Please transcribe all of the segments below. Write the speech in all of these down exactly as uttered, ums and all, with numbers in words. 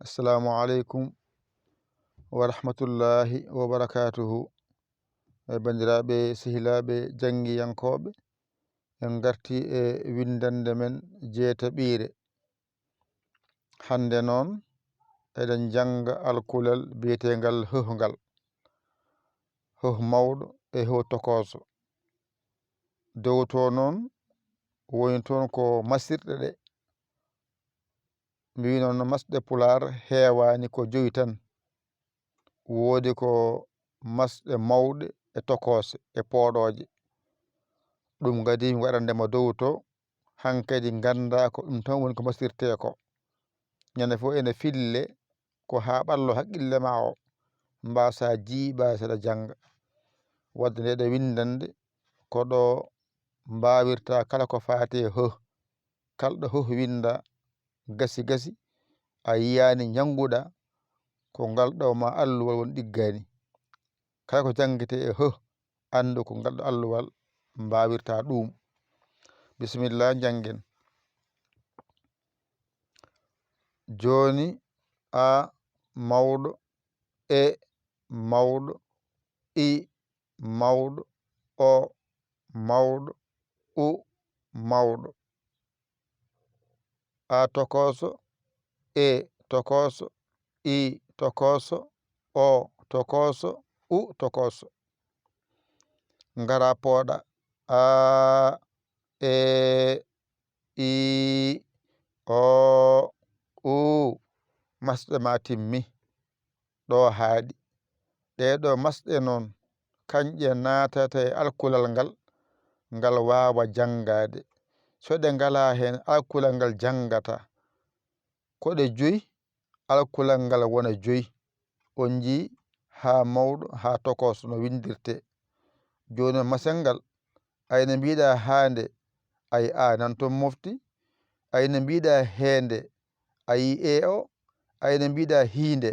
Assalamu aleykum wa rahmatullahi wa barakatuhu. E banndiraaɓe, sehilaaɓe, janngiyankooɓe, en ngartii e winndannde men jeetaɓiire. Hannde noon, eɗen njannga alkulal biyeteengal huh ngal. Huh mawɗo e huh tokooso. Dow to noon, woni toon ko masirɗe ɗe. Mbiy noon, masɗe Pulaar heewaani, ko joyi tan. Woodi ko masɗe mawɗe e tokoose e pooɗooje. Ɗum kadi mi waɗande ma dow to, hankadi nganndaa ko ɗum tan woni ko masirtee ko. Ñande fof ene fille ko haa ɓallo haqqille ma o, mbaasa jiiɓa saɗa jannga. Wadde nde ɗo winndande, ko ɗo mbaawirta kala ko faati e huh. Kala ɗo huh winnda, gasi gasi, a yiyaani njannguɗa, ko ngal ɗo ma alluwal won ɗiggaani. Kala ko janngete e huh, anndu ko ngal ɗo alluwal mbaawirta ɗuum. Bisimilla, njanngen. Jooni, a mawɗo, e mawɗo, i mawɗo, o mawɗo, u mawɗo. A tokooso, e tokooso, i tokooso, o tokooso, u tokooso. Ngara pooɗa. A, e, i, o, u. Masɗe ma timmi. Ɗo haaɗi. Ɗee ɗo masɗe noon, kañƴe naatata e alkulal ngal, ngal waawa janngaade. So ɗe ngalaa heen, alkulal ngal janngataa. Ko ɗe joyi, alkulal ngal wona joyi. On njii haa mawɗo, haa tokooso no winndirtee. Jooni, masel ngal, ay no mbiɗa haa nde, ay a nan toon mofti, ay no mbiɗa hee nde, a yii e o, ay no mbiɗa hii nde,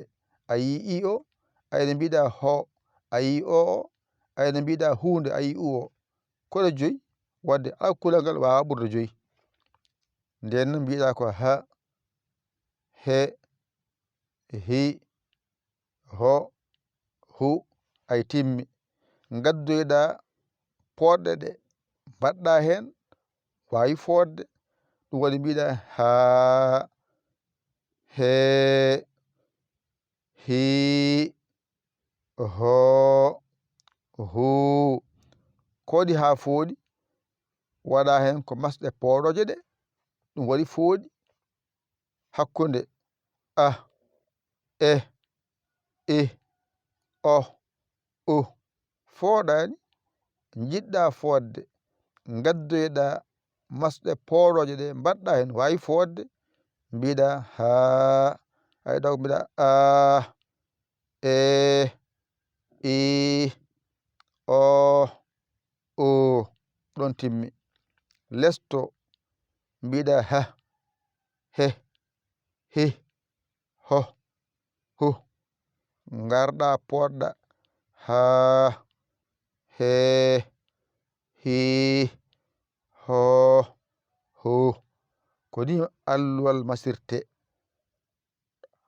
a yii i o, ay no mbiɗa ho, a yii o o, ay no mbiɗa huunde, a yii u o. Ko ɗe joyi, wadde alkulal ngal waawa ɓurde joyi. Ndeen no mbiɗa ko ha, he, hi, ho, hu, ay timmi. Ngaddoyɗa pooɗɗe ɗe, mbaɗɗa heen, waawi fooɗde. Ɗum waɗi mbiɗa haa, hee, hii, hoo, huu. Ko waɗi haa fooɗi? Waɗa heen ko masɗe pooɗooje ɗe, ɗum waɗi fooɗi. Hakkunde a, e, i, o, u fooɗaani, njiɗɗa fooɗde, ngaddoyɗa masɗe pooɗooje ɗe, mbaɗɗa heen, waawi fooɗde, mbiɗa haa, ay ɗo mbiɗa a, e, i, o, o, ɗon timmi. Lesto, mbiɗa ha, he, hi, ho, hu. Ngarɗa pooɗɗa ha, he, hi, ho, hu. Ko ni alluwal masirte.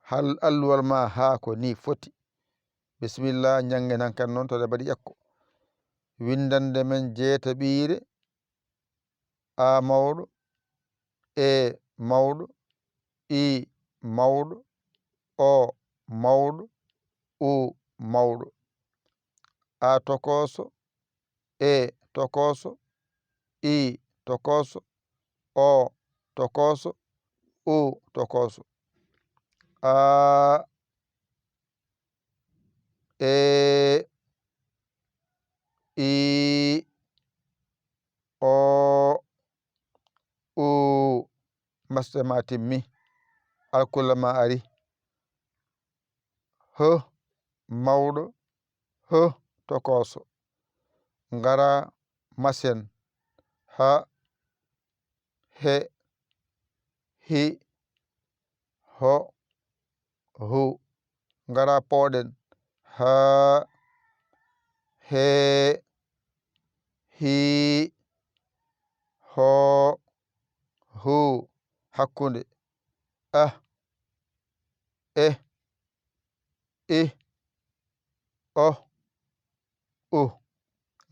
Hal alluwal ma haa ko ni foti. Bisimilla, njanngen hankan noon to ɗe mbaɗi ƴakko. Winndannde men jeetaɓiire, a mawɗo, e mawɗo, i mawɗo, o mawɗo, u mawɗo. A tokooso, e tokooso, i tokooso, o tokooso, u tokooso. A, e, i, o, u. Masɗe ma timmi. Alkula ma ari. Huh mawɗo, huh tokooso. Ngara masen. Ha, he, hi, ho, hu. Ngara pooɗen. Ha, he, hi, ho, hu. Hakkunde. A, E, I, O, U.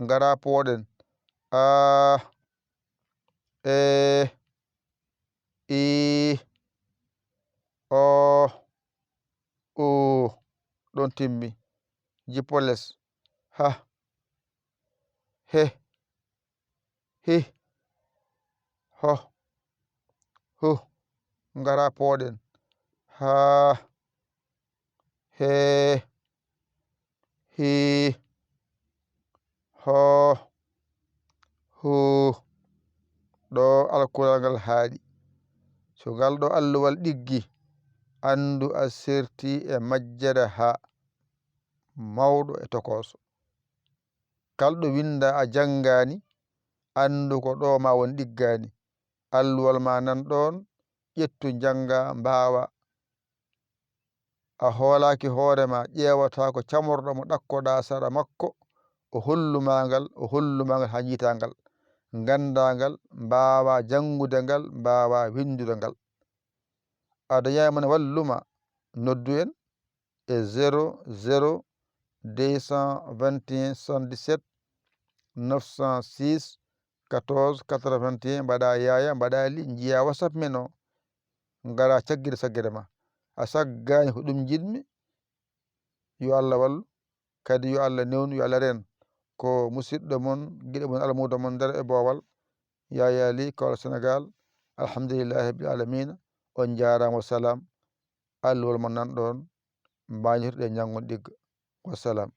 Ngara pooɗen. A, E, I, O, U. Ɗon timmi. Jippo les. Ha, he, hi, ho, hu. Ngara pooɗen. Ha, he, hi, ho, hu. Ɗo alkulal ngal haaɗi. So ngal ɗo alluwal ɗiggi, anndu a serti e majjere ha. Mawɗo e tokooso. Kal ɗo winnda a janngaani, anndu ko ɗo ma won ɗiggaani. Alluwal ma nan ɗoon, ƴettu njannga mbaawa. A hoolaaki hoore ma, ƴeewataa ko camorɗo mo ɗakkoɗaa sara makko, o hollu ma ngal, o hollu ma ngal haa njiitaa ngal, nganndaa ngal, mbaawaa janngude ngal, mbaawaa winndude ngal. A dañaay mo ne wallu ma, noddu en e zéro zéro deux cent vingt et un soixante-dix-sept neuf cent six quatorze quatre-vingt-un, mbaɗa yaaya, mbaɗa li, njiya WhatsApp men o, ngara caggire saggere ma. A saggaani ko ɗum njiɗmi, yo Allah wallu, kadi yo Allah newnu, yo Allah reen. Ko musidɗo mon, giɗo mon, almuudo mon nder e boowal, Yaya Ly, Kaolack Sénégal. Alhamdulillahi rabbil alamina. On njaaraama, wa salaam. Alluwal mon nan ɗoon, mbañirɗe ñanngon ɗigga. Wa salaam.